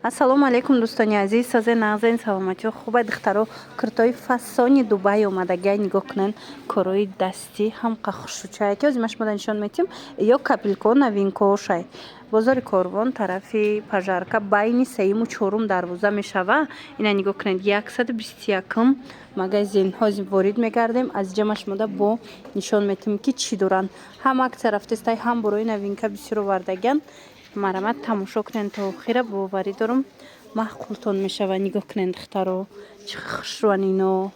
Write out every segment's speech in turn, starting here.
Ассалому алайкум, дӯстони азиз, сазе, нағзен, саломатиҳо хубай? Духтаро, куртои фасони Дубай омадагиай, нигоҳ кунен, корои дастӣ ҳамқа хушрӯчае, ки ҳозир ма шумода нишон метиҳам. Ё капилко новинкошай. Бозори Корвон, тарафи Пожарка, байни сеюму чорум дарвоза мешава. Ина нигоҳ кунед, 121-м магазин. Ҳозир ворид мегардем, аз иҷа ма шумода бо нишон метиҳем, ки чӣ доранд. Ҳам акция рафтестай, ҳам борои новинка бисёр овардагиан. Марамат, тамошо кунед то охира, боварӣ дорам, маъқултон мешава. Нигоҳ кунед, духтаро, чӣ хушрӯан ино.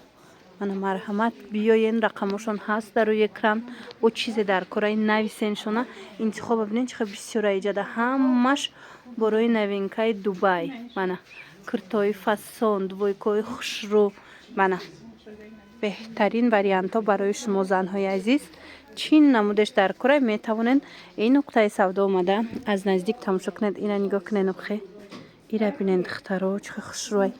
Мана, марҳамат, биёен, рақамошон ҳаст дар рӯи экран. Бо чизе дар кораи нависеншона, интихоба бинед, чӣ хел бисёра иҷада. Ҳамаш борои новинкаи Дубай. Мана, куртои фасон, двойкаҳои хушрӯ. Мана, беҳтарин вариантҳо барои шумо, занҳои азиз. Чӣ намудеш дар кора, метавонед ин нуқтаи савдо омада, аз наздик тамошо кунед. Ина нигоҳ кунед, охе, ира бинед, духтаро, чӣ хел хушрӯай.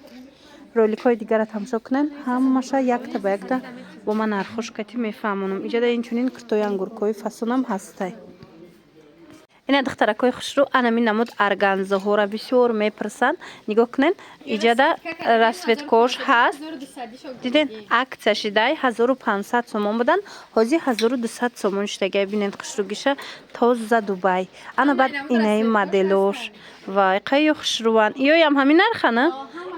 Роликҳои дигарро тамошо кунед, ҳамаша якта ба якта бо ман нархош кати мефаҳмонам. Иҷода инчунин куртои ангуркҳои фасонам ҳастай. Ина, духтаракҳои хушрӯ, анами намуд органзоҳоро бисёр мепурсанд. Нигоҳ кунед, иҷада расцветкош ҳаст, диден, акция шидай, 1500 сомон буданд, ҳозир 1200 сомон шудагай. Бинед хушрӯгиша, тоза Дубай. Ана баъд инаи моделош, вай, қайё хушрӯванд. Иёям ҳамин нархана,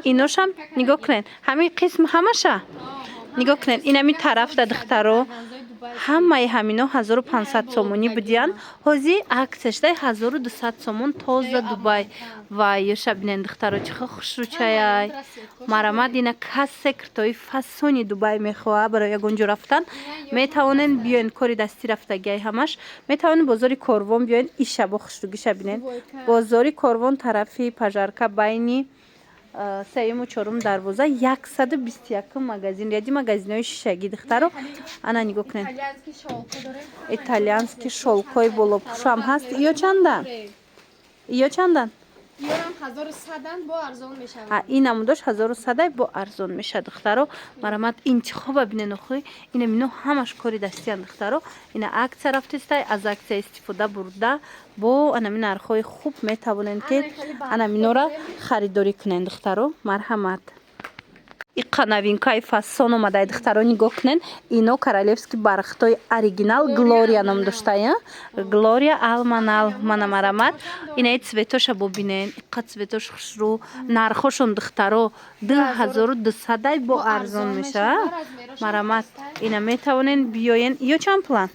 иношам нигоҳ кунед, ҳамин қисм ҳамаша нигоҳ кунед. Инами тарафда, духтаро, ҳамаи ҳамино 1500 сомонӣ будиянд, ҳозир акция шудай, 1200 сомон, тоза Дубай. Вай, ёша бинед, духтаро, чӣ хел хушрӯчаяй. Марамад, ина касе куртои фасони Дубай мехоҳад барои ягон ҷо рафтан, метавонед биёен. Кори дастӣ рафтагиай ҳамаш. Метавонед бозори Корвон биёен, иша бо хушрӯгиша бинед. Бозори Корвон, тарафи Пожарка, байни сеюму чорум дарвоза, 121-м магазин, ряди магазинҳои шишагӣ. Духтаро, ана нигоҳ кунед, итальянский шёлкҳои болопӯшам ҳаст. Иё чандан? Иё чандан? Ин намудош 1100-ай, бо арзон мешавад. Духтаро, марамат, интихоба бинен. Охи, ина мино ҳамаш кори дастиян. Духтаро, ина акция рафтистай, аз акция истифода бурда, бо анами нархҳои хуб метавонед, ки ана минора харидорӣ кунед. Духтаро, марҳамат. Иқа новинкаи фасон омадай, духтаро, нигоҳ кунед. Ино королевский бархатои оригинал, Глория ном доштая, Глория Алманал. Мана, марамат, инаи цветоша бубинен, иқа цветош хушрӯ. Нархошон, духтаро, 2200-ай, бо арзон мешава. Марамат, ина метавонен биёен. Ё чанд пуланд?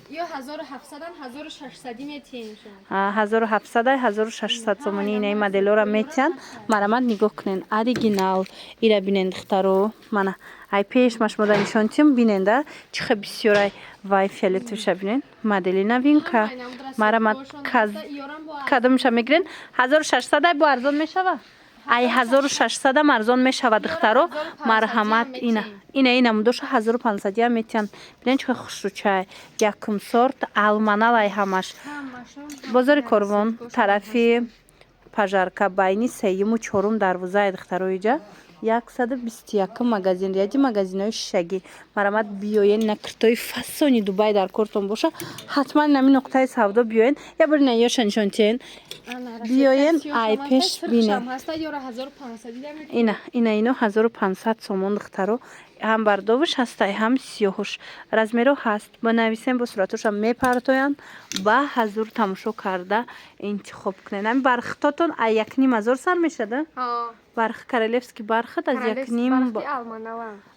1700-ай, 1600 сомонӣ инаи моделора метиҳанд. Марамат, нигоҳ кунен, оригинал. Ира бинен, духтаро, мана, ай пеш ма шумода нишон тиҳам, биненда, чӣ хел бисёрай. Вай, фиолетовиша бинен, модели новинка. Марамат, кадомиша мегирен? 1600-ай, бо арзон мешава. Ай 1600-ам арзон мешава. Духтаро, марҳамат, ина, ина, ина мудоша 1500-иам метиҳанд. Бинен, чӣ хел хушрӯчай, якум сорт, алманал ай ҳамаш. Бозори Корвон, тарафи Пожарка, байни сеюму чорум дарвозаи, духтаро, иҷа 121-м магазин, ряди магазинҳои шишагӣ. Марамат, биёен. Ина куртои фасони Дубай дар кортон боша, ҳатман инами нуқтаи савдо биёен. Я бори ина ёша нишон тиҳен. Биёен, ай пеш бинен. Ина, ина, ино 1500 сомон, духтаро. Ҳам бардовуш ҳастай, ҳам сиёҳуш, размеро ҳаст. Банависем, бо суратошам мепартоянд, ба ҳазур тамошо карда интихоб кунед. Ҳами бархатотон ай 1500 сар мешада. Барх, королевский бархат аз якним,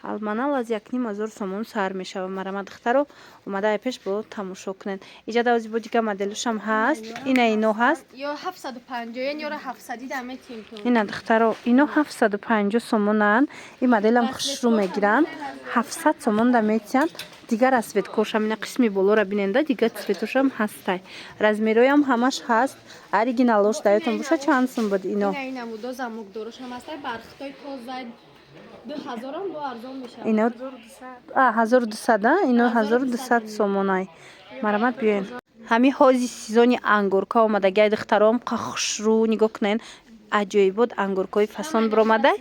алманал аз 1500 сомон сар мешава. Марама, духтаро, омада, ай пеш бо тамошо кунед. Иҷа давози бо дига моделошам ҳаст. Ина, ино ҳаст. Ина, духтаро, ино 750 сомонанд. Ин моделам хушрӯ мегиранд, 700 сомон да метиҳанд. Дигар расцветкошам, ина қисми болора биненда, дигар цветошам ҳастай, размероям ҳамаш ҳаст. Оригиналош даётон боша, чанд сум буд ино? Ино 1200, ино 1200 сомонай. Марамат, биёен. Ҳамин ҳози сезони ангурка омадагиай, духтаром, хушрӯ, нигоҳ кунед, аҷоибот ангуркҳои фасон биромада.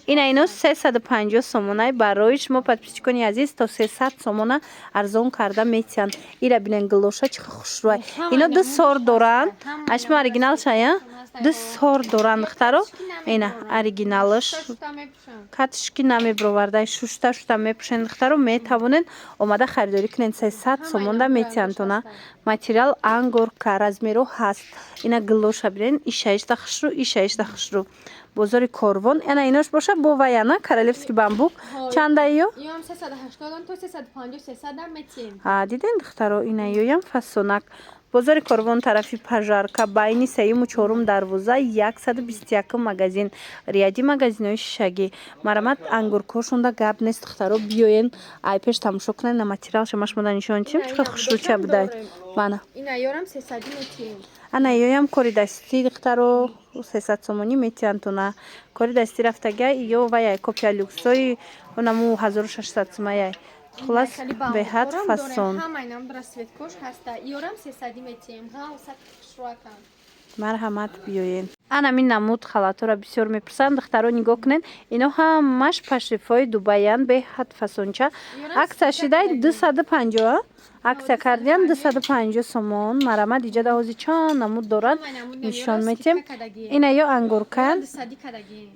Ина, ино 350 сомонай. Барои шумо, подписчикони азиз, то 300 сомона арзон карда метиҳанд. Ира бинен, гулоша чӣ хушрӯай. Ино ду сорт доранд. Ашма оригинал шая. Ду сор доранд, духтаро. Ина оригиналаш катишки намебироварда, шушта шушта мепӯшен. Духтаро, метавонед омада харидорӣ кунед. 300 сомонда метиҳанд. Материал ангорка, размеро ҳаст. Ина гилоша бинед, ишаишта хушрӯ, ишаишта хушрӯ. Бозори Корвон. Ана инош боша бо ваяна королевский бамбук чанда ё? Диден, духтаро, ина ёям фасонак. Бозори Корвон, тарафи Пожарка, байни сеюму чорум дарвоза, 121-м магазин, ряди магазинҳои шишагӣ. Марамат, ангуркҳошонда гап нест. Духтаро, биёен, ай пеш тамошо кунед. На материалша ма шумода нишон чим, чӣ хушрӯча будай. Мана ана ёям кори дастӣ, духтаро, 300 сомонӣ метиҳанд. Туна кори дастӣ рафтага ё ваяй копия люксои онаму 1600 сумаяй. Хулас, беҳад фасон. Ёрам 300-ӣ метиҳем. Ғавсак хушрӯакам. Марҳамат, биёен. Анамин намуд халатҳоро бисёр мепурсанд. Духтаро, нигоҳ кунед, ино ҳамаш пашрифҳои Дубаян, беҳад фасонча. Акция шидай, 250 акция кардиян, 250 сомон. Марамад, иҷада ҳози чанд намуд дорад, нишон метиҳем. Ина ё ангуркаян,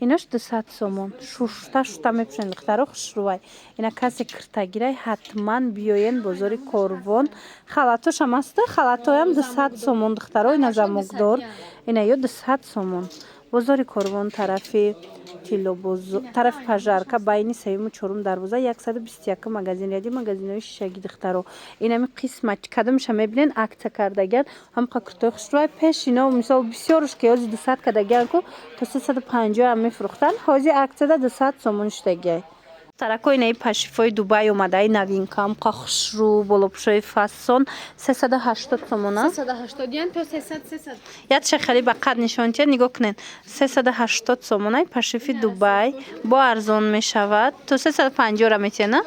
инош 200 сомон. Шушта шушта мепӯшен, духтаро, хушрӯвай. Ина касе киртагирай, ҳатман биёен бозори Корвон. Халатошам аста, халатҳоям 200 сомон, духтаро. Ина замокдор, ина ё 200 сомон. Бозори Корвон, тарафи тиллобозор, тарафи Пожарка, байни сеюму чорум дарвоза, 121 магазин, ряди магазинҳои шишагӣ. Духтаро, инами қисмат кадомша мебинен, акция кардагиан. Ҳамқа куртои хушрӯай. Пеш ино, мисол, бисёруш ки ҳози 200 кардагиан ку, то 350-ам мефурӯхтанд, ҳози акцияда 200 сомон шудагиай. Тарако, инаи пашифои Дубай омадаи, новинка, ҳамқа хушрӯ, болопӯшои фасон, 380 сомона. 380 ян то 300, 300. Ятша хеле ба қад нишон тиҳад. Нигоҳ кунед, 380 сомонаи пашифи Дубай бо арзон мешавад. То 350-ра метиҳад, на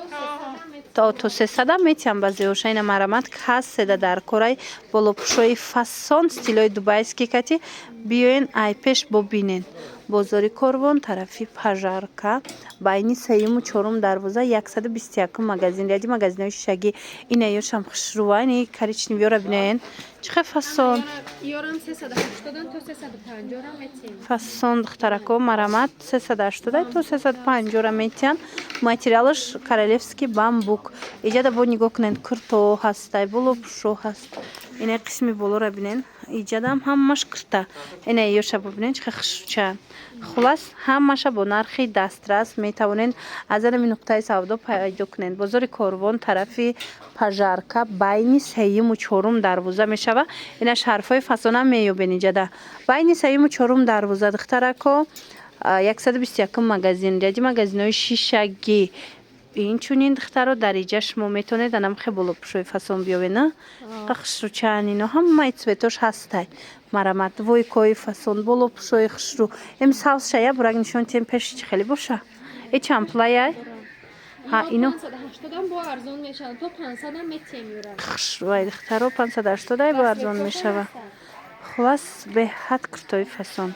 то 300-ам метиҳам баъзеоша. Ина марамат, каседа дар корай болопӯшои фасон, стилои дубайский кати, биёен, ай пеш бобинен. Бозори Корвон, тарафи Пожарка, байни сеюму чорум дарвоза, 121 магазин, ряди магазинҳои шишагӣ. Ина ёшам хушрӯва. Ини коричневиёра бинаен, чӣ хел фасон. Ёрам 380 то 350-ра метиҳем. Фасон, духтарако, марамат, 380 то 350-ра метиҳанд. Материалаш королевский бамбук. Иҷада бо нигоҳ кунед, курто ҳастай, болопӯшо ҳаст. Ина қисми болоро бинен, иҷадам ҳамаш курта. Ина ёша бибинен, чӣ хел хушрӯча. Хулас, ҳамаша бо нархи дастрас метавонед аз анами нуқтаи савдо пайдо кунед. Бозори Корвон, тарафи Пожарка, байни сеюму чорум дарвоза мешава. Ина шарфҳои фасона меёбен иҷада. Байни сеюму чорум дарвоза, духтарако, 121 магазин, ряди магазинҳои шишагӣ. Инчунин, духтаро, дар иҷа шумо метавонед анамхе болопӯшои фасон биёвед, на хушрӯчаан ино, ҳамаи цветош ҳастай. Марамат, двойкои фасон, болопӯшои хушрӯ. Эм савзша я бурак нишон тиҳем, пеши чӣ хеле боша. Э чанд пулаяй? Ҳа, ино 580 бо арзон мешавад, то 500 метиҳем ёра. Хушрӯай, духтаро, 580 бо арзон мешава. Хулас, беҳад куртои фасон.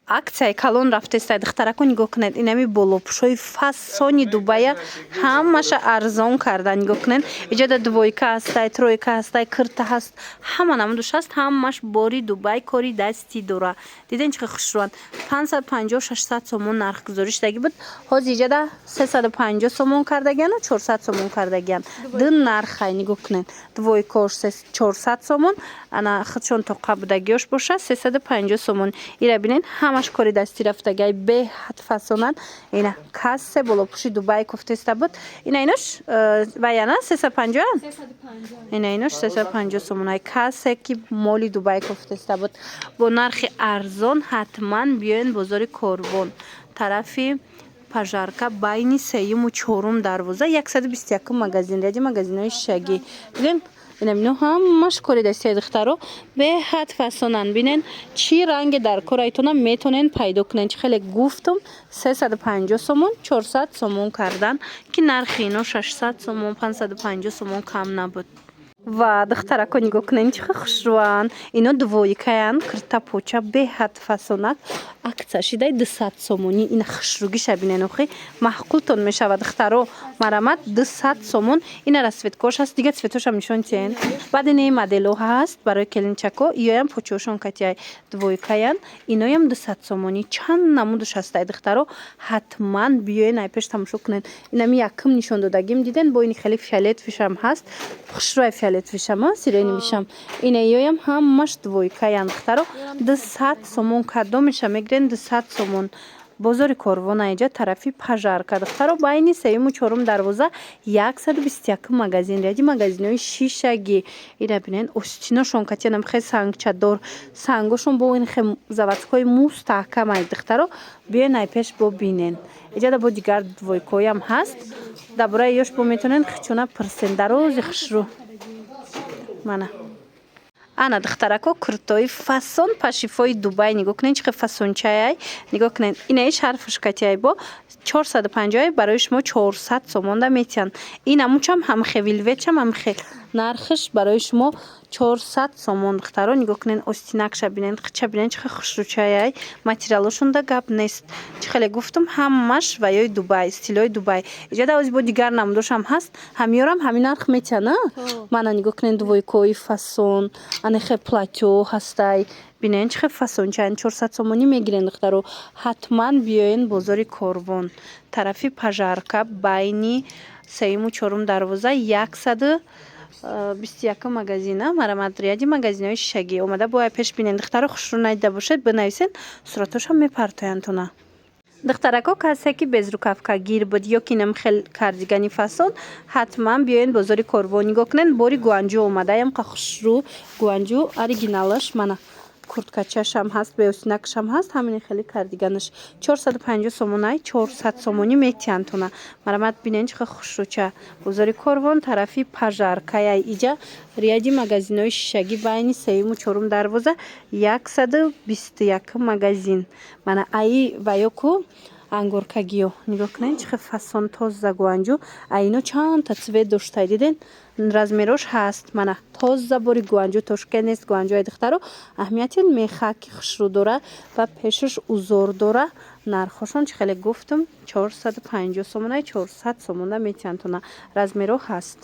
Акцияи калон рафтеста, духтарако, нигоҳ кунед, инами болопӯшои фасони Дубая ҳамаша арзон карда. Нигоҳ кунед, иҷода двойка ҳастай, тройка ҳастай, кирта ҳаст, ҳама намудуш ҳаст. Ҳамаш бори Дубай, кори дасти дора. Диден, чӣ хушрӯанд? 550, 600 сомон нархгузорӣ шудагӣ буд, ҳозир иҷода 350 сомон кардагиану 400 сомон кардагиан. Ду нархай, нигоҳ кунед. Двойкош 400 сомон, ана худшон тоқа будагиёш боша 350 сомон. Ира бинед, ҳамаш кори дастӣ рафтагиай, беҳад фасонанд. Ина кассе болопӯши Дубай кофтеста буд, ина инош ваяна 350-ан, ина инош 350 сомонай. Кассе ки моли Дубай кофтеста буд, бо нархи арзон ҳатман биёен бозори Корвон, тарафи Пожарка, байни сеюму чорум дарвоза, 121 магазин, ряди магазинҳои шишагӣ. Дидем, инам ино ҳамаш кори дастии, духтаро, беҳад фасонанд. Бинен, чӣ ранге дар корайтона, метонен пайдо кунен. Чӣ хеле гуфтум, 350 сомон, 400 сомон кардан, ки нархи ино 600 сомон, 550 сомон кам набуд. Ва духтарако, нигоҳ кунед, чӣ хел хушрӯянд. Ино двойкаянд, кирта поча, беҳад фасонак. Акция шидай, 200 сомонӣ. Ина хушрӯгиша бинен, охи маъқултон мешавад, духтаро. Марамат, 200 сомон. Ина расцветкош ҳаст, дигар цветошам нишон тиҳен. Баъд инаи модело ҳаст барои келинчако, иёям почаошон катияй, двойкаянд, иноям 200 сомонӣ. Чанд намудаш ҳастай, духтаро, ҳатман биёен, ай пеш тамошо кунед. Инами якум нишон додагим, диден, бо ини хеле фиолетовишам ҳаст, хушрӯай фиолетовишам, сиреневишам. Ина иёям ҳамаш двойкаянд, духтаро, 200 сомон. Кадомеша мегирен, 200 сомон. Бозори Корвон, аиҷа тарафи Пожарка, духтаро, байни сеюму чорум дарвоза, 121-м магазин, ряди магазинҳои шишагӣ. Ира бинен, остиношон катиянам хе сангчадор, сангошон бо ин хе заводской, мустаҳкамай. Духтаро, биёен, ай пеш бо бинен. Иҷада бо дигар двойкоям ҳаст, дар бораи ёш бо метавонен хичона пурсен. Дарози хушрӯ. Мана, ана, духтарако, куртои фасон, пошивҳои Дубай. Нигоҳ кунед, чӣ хел фасончаяй. Нигоҳ кунед, инаи шарфуш катияй, бо 450, барои шумо 400 сомонда метиҳанд. Ин амучам ҳамхе, вельветшам ҳамхе, нархаш барои шумо 400 сомон. Духтаро, нигоҳ кунед, остинакша бинед, хича бинед, чӣ хел хушрӯчаяй. Материалошонда гап нест. Чӣ хеле гуфтум, ҳамаш ваёи Дубай, стилои Дубай. Иҷада ози бо дигар намудошам ҳаст, ҳамиёрам ҳамин нарх метиҳанд. Мана, нигоҳ кунед, двойкои фасон, анехе платьё ҳастай. Бинед, чӣ хел фасончаянд. 400 сомонӣ мегирен. Духтаро, ҳатман биёен бозори Корвон, тарафи Пожарка, байни сеюму чорум дарвоза, 121-м магазина. Марамат, ряди магазинҳои шишагӣ. Омада бояд пеш бинен. Духтаро, хушрӯ надида бошед, бинависен, суратошам мепартоянд тона. Духтарако, касе ки безрукавка гир буд ё ки нам хел кардигани фасон, ҳатман биёен бозори Корвон. Нигоҳ кунед, бори Гуанҷу омадаям, қа хушрӯ, Гуанҷу оригиналаш. Мана, курткачашам ҳаст, беостинакашам ҳаст, ҳамини хеле кардиганаш 450 сомонай, 400 сомонӣ метиҳанд туна. Марамат, бинен, чӣ хел хушрӯча. Бозори Корвон, тарафи Пожаркаяй, иҷа ряди магазинҳои шишагӣ, байни сеюму чорум дарвоза, 121-м магазин. Мана, аи ваё ку ангоркагиё, нигоҳ кунед, чӣ хел фасон, тоза Гуанҷу. А ино чандта цвет доштай, диден, размерош ҳаст. Мана, тоза бори Гуанҷу, тошка нест Гуанҷуи. Духтаро, аҳамияти мехаки хушрӯ дора ва пешаш узор дора. Нархошон, чӣ хеле гуфтум, 450 сомонаи, 400 сомона метиҳанд туна. Размеро ҳаст.